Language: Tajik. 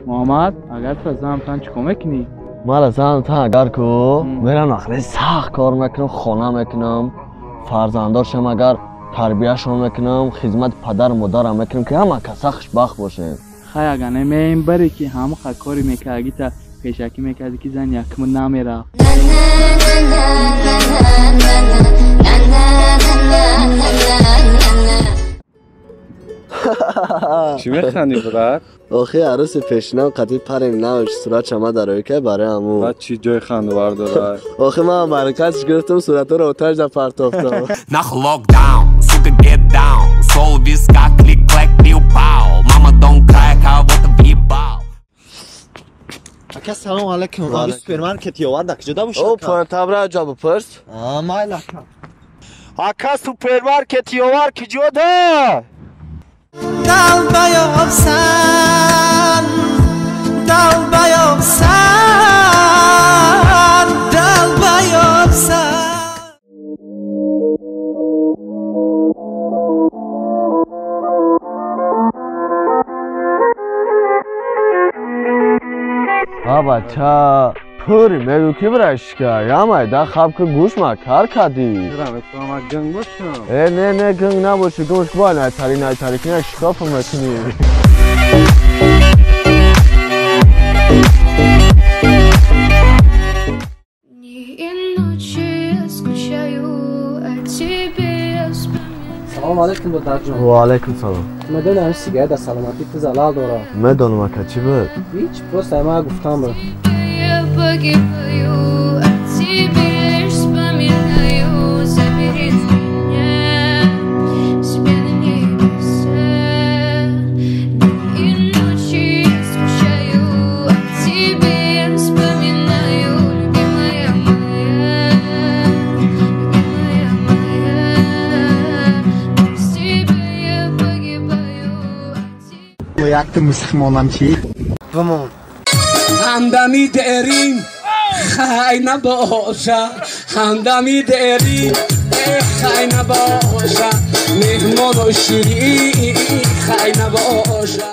Муҳаммад, агар ту занам тан чӣ кор мекунӣ? Мара занам тан агар ку мерам нақлаи сахт кор мекунам, хона мекунам, фарзандошам агар тарбияшон мекунам, хизмати падару модарам мекунам, ки ҳама каса хушбахт бошем. Хай, агар немеем баре ки ҳамақа кори мекардагита пешакӣ мекардӣ, ки зан якма намерафт. Чӣ механдӣ, брат? Охи, арӯси пешинам қатъи парем навш суратша ма дарои кай барои ҳамун. Баъд чӣ ҷои хандовар дорад? Охи, ман баракатш гирифтам, суратҳоро оташда партофтам. Нахуй локдаун, сука, get down. Сол виска, клик-клэк, пиу-пау. Мама, don't cry, кого-то въебал. Ака, салом алейкум. Ами супермаркет ёварда куҷода бошад? О, поёнтабра ҷо бипурс. Майла, ака. Ака, супермаркет ёвар куҷода? Долбоёбсан, долбоёбсан, долбоёбсан. А бача, пури мегӯ ки бирашка, ямайда хаб ки гӯш ма кар кардӣ. Чира метавонам гинг бошам? Э, не, не, гинг набоши, гӯш бо найтари найтари ки як шикофа мекунӣ. Дни и ночи я скучаю о тебе, я вспоминаю. Салом алейкум, додарҷон. Ва алайкум салом. Медонам, ин сигарет дар саломатӣ ту залал дорад. Медонам, ака, чӣ буд? Ҳеч, просто ма гуфтам буд. Я погибаю, о тебе лишь вспоминаю. Забери меня себе на небеса. Дни и ночи я скучаю, о тебе вспоминаю. Любимая моя, любимая моя, без тебя я погибаю, о тебе. Якта мусулмонам чӣ? Бимон. Ҳамдами дерим хай набоша, ҳамдами дерим хай набоша, меҳмону ширин хай набоша.